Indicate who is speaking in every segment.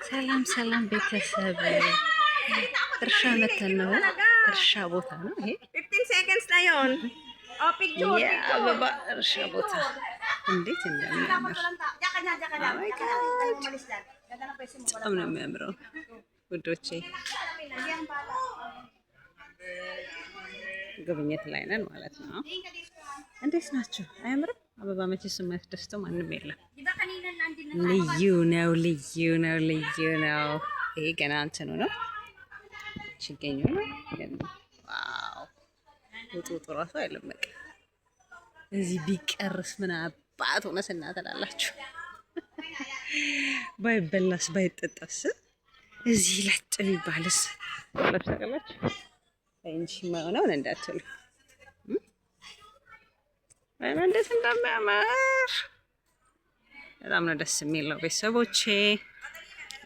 Speaker 1: ሰላም ሰላም ቤተሰብ፣ እርሻ መተን ነው። እርሻ ቦታ ነው ይሄ።
Speaker 2: 15 seconds na yon. Oh, picture,
Speaker 1: የአበባ እርሻ ቦታ እንዴት እንደሚያምር! My God፣ በጣም ነው የሚያምረው ውዶቼ። ጉብኝት ላይ ነን ማለት ነው። እንዴት ናቸው? አያምርም? አበባ መቼስ የማያስደስተው ማንም የለም። ልዩ ነው፣ ልዩ ነው፣ ልዩ ነው። ይሄ ገና እንትኑ ነው፣ ችግኙ ነው። ግን wow፣ ውጡ ውጡ ራሱ አይልም። በቃ እዚህ ቢቀርስ ምን አባት ሆነ ስናተላላችሁ፣ ባይበላስ ባይጠጣስ እዚህ ለጥ ቢባልስ ብላችሁ ታውቃላችሁ? እንጂ የማይሆነውን እንዳትሉ። እንዴት እንደሚያምር፣ በጣም ነው ደስ የሚለው ቤተሰቦቼ።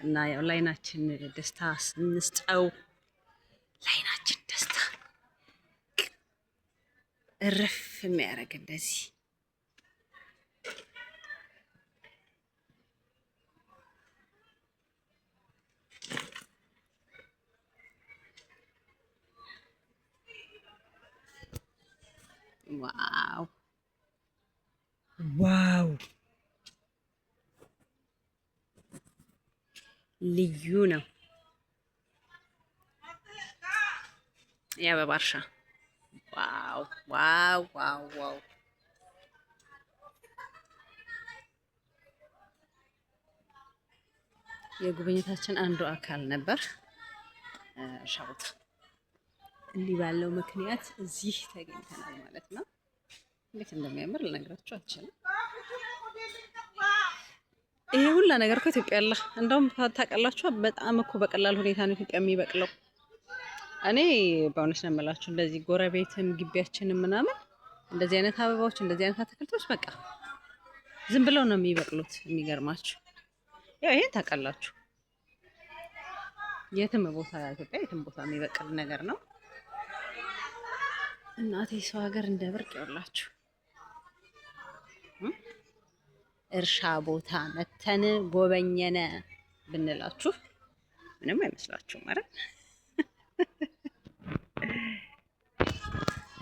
Speaker 1: እና ያው ላይናችን ደስታ ስንስጠው፣ ላይናችን ደስታ እርፍ የሚያደርግ እንደዚህ። Wow, wow፣ ልዩ ነው የአበባ እርሻ። Wow, wow, wow, wow! የጉብኝታችን አንዱ አካል ነበር እርሻ ቦታ። እንዲህ ባለው ምክንያት እዚህ ተገኝተናል ማለት ነው። እንዴት እንደሚያምር ልነግራችሁ አልችልም። ይሄ ሁላ ነገር እኮ ኢትዮጵያ አለ። እንደውም ታውቃላችሁ፣ በጣም እኮ በቀላል ሁኔታ ነው ኢትዮጵያ የሚበቅለው። እኔ በእውነት ነው የምላችሁ፣ እንደዚህ ጎረቤትም ግቢያችንም ምናምን እንደዚህ አይነት አበባዎች፣ እንደዚህ አይነት አትክልቶች በቃ ዝም ብለው ነው የሚበቅሉት። የሚገርማችሁ ያው ይሄን ታውቃላችሁ፣ የትም ቦታ ኢትዮጵያ የትም ቦታ የሚበቅል ነገር ነው። እናቴ ሰው ሀገር እንደ ብርቅ ይውላችሁ እርሻ ቦታ መተን ጎበኘነ ብንላችሁ ምንም አይመስላችሁም አይደል?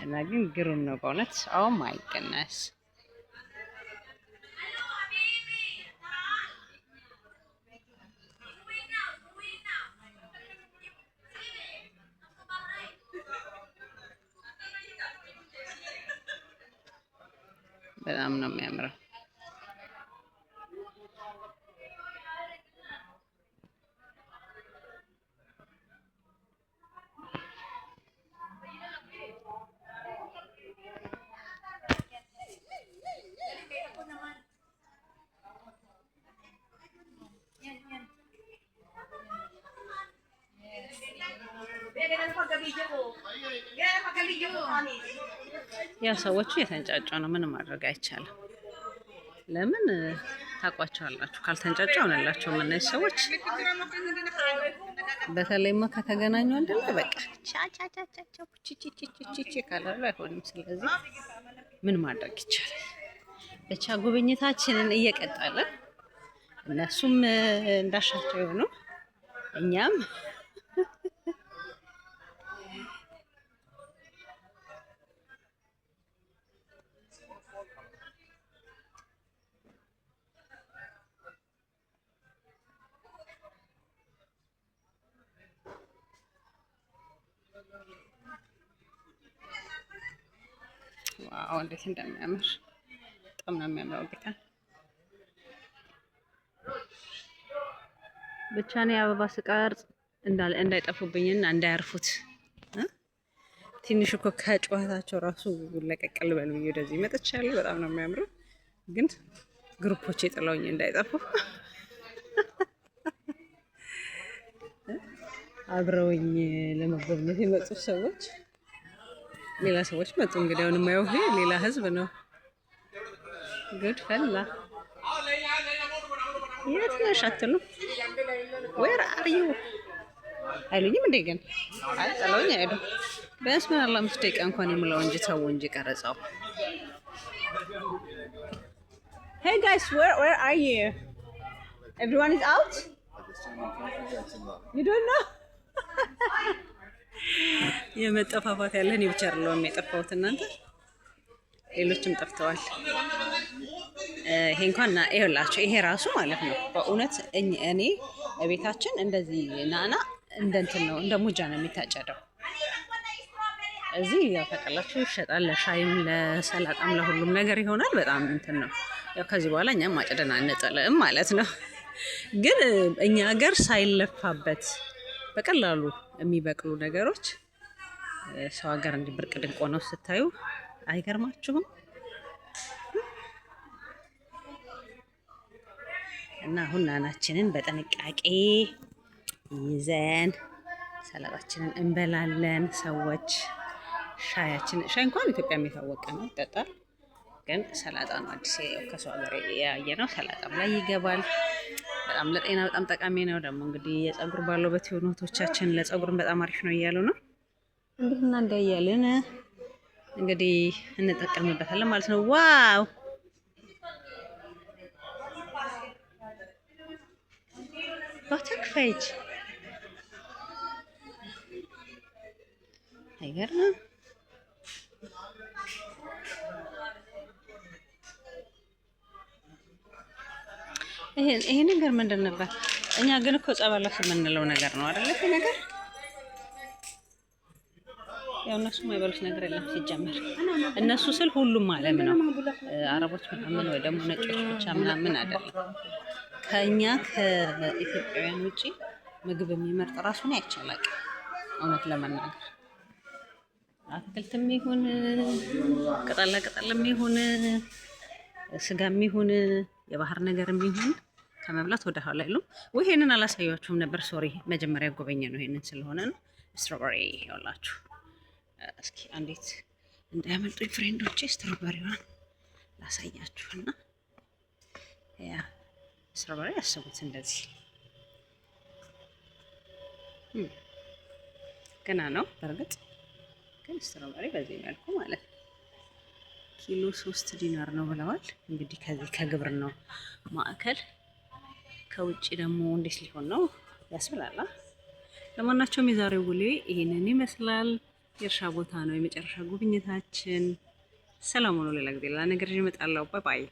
Speaker 1: እና ግን ግሩም ነው በእውነት። Oh my goodness፣ በጣም ነው የሚያምረው። ያው ሰዎቹ የተንጫጩ ነው። ምንም ማድረግ አይቻልም። ለምን ታውቋቸዋላችሁ? ካልተንጫጩ አሁንላቸው እነዚህ ሰዎች በተለይማ ከተገናኙ አንድ ላይ በቃ ቻቻቻቻ ቺቺቺቺቺ ካላሉ አይሆንም። ስለዚህ ምን ማድረግ ይቻላል? ብቻ ጉብኝታችንን እየቀጠልን እነሱም እንዳሻቸው የሆኑ እኛም። Wow፣ እንዴት እንደሚያምር! በጣም ነው የሚያምረው። ጌታ ብቻ ነው የአበባ ስቀርጽ እንዳይጠፉብኝና እንዳያርፉት፣ ትንሽ እኮ ከጨዋታቸው ራሱ ለቀቅ ልበል ብዬ ወደዚህ መጥቻለሁ። በጣም ነው የሚያምረው፣ ግን group ኦች የጥለውኝ እንዳይጠፉ፣ አብረውኝ ለመጎብኘት የመጡ ሰዎች፣ ሌላ ሰዎች መጡ። እንግዲህ አሁን የማየው ይሄ ሌላ ህዝብ ነው። ጉድ ፈላ። የት ነሽ አትሉ? Where are you አይሉኝም እንዴ? ግን አይ ጥለውኝ አይሄዱም። ቢያንስ ምን አለ 5 ደቂቃ እንኳን የምለው እንጂ ተው እንጂ ቀረጻው። Hey guys, where are you? Everyone is out? You don't know? የመጠፋፋት ያለ፣ እኔ ብቻ አይደለሁም የጠፋሁት እናንተ፣ ሌሎችም ጠፍተዋል። ይሄ እንኳን ይኸውላችሁ ይሄ ራሱ ማለት ነው። በእውነት እኔ ቤታችን እንደዚህ ናና እንደ እንትን ነው፣ እንደ ሙጃ ነው የሚታጨደው። እዚህ ያው ታውቃላችሁ ይሸጣል፣ ለሻይም ለሰላጣም ለሁሉም ነገር ይሆናል። በጣም እንትን ነው። ያው ከዚህ በኋላ እኛም ማጨደን አንጥልም ማለት ነው። ግን እኛ ሀገር ሳይለፋበት በቀላሉ የሚበቅሉ ነገሮች ሰው ሀገር እንዲህ ብርቅ ድንቅ ሆነው ስታዩ አይገርማችሁም? እና አሁን ናናችንን በጥንቃቄ ይዘን ሰላጣችንን እንበላለን። ሰዎች ሻያችን፣ ሻይ እንኳን ኢትዮጵያ የታወቀ ነው፣ ይጠጣል። ግን ሰላጣ ነው አዲስ ከሰው ሀገር ያየ ነው። ሰላጣም ላይ ይገባል። በጣም ለጤና በጣም ጠቃሚ ነው። ደግሞ እንግዲህ የጸጉር ባለበት የሆኑ እህቶቻችን ለጸጉርም በጣም አሪፍ ነው እያሉ ነው። እንዲህና እንዲያ እያልን እንግዲህ እንጠቀምበታለን ማለት ነው። Wow, ባታክፈጅ አይገርምም? ይሄ ነገር ምንድን ነበር? እኛ ግን እኮ ጸበለስ የምንለው ነገር ነው አይደለ? ይሄ ነገር ያው እነሱ የማይበሉት ነገር የለም ሲጀመር። እነሱ ስል ሁሉም ዓለም ነው፣ አረቦች ምናምን ወይ ደግሞ ነጮች ብቻ ምናምን አይደለም። ከእኛ ከኢትዮጵያውያን ውጪ ምግብ የሚመርጥ ራሱን አይቻላቅ። እውነት ለመናገር አትክልትም ይሁን ቅጠላ ቅጠልም ይሁን ስጋም ይሁን የባህር ነገርም ይሁን ከመብላት ወደ ኋላ አይሉም። ወይ ይሄንን አላሳያችሁም ነበር፣ sorry። መጀመሪያ ጎበኘ ነው ይሄንን ስለሆነ ነው። Strawberry ይኸውላችሁ። እስኪ አንዴት እንዳያመልጡኝ friend ኦቼ፣ strawberry ዋን ላሳያችሁና፣ yeah, strawberry ያስቡት እንደዚህ ገና ነው በእርግጥ፣ ግን strawberry በዚህ መልኩ ማለት ነው። ኪሎ 3 ዲናር ነው ብለዋል። እንግዲህ ከዚህ ከግብርናው ማዕከል፣ ከውጭ ደግሞ እንዴት ሊሆን ነው ያስብላል። ለማናቸውም የዛሬው ውሎዬ ይሄንን ይመስላል። የእርሻ ቦታ ነው የመጨረሻ ጉብኝታችን። ሰላም ሆኖ ሌላ ጊዜ ሌላ ነገር ይዤ እመጣለሁ። Bye bye።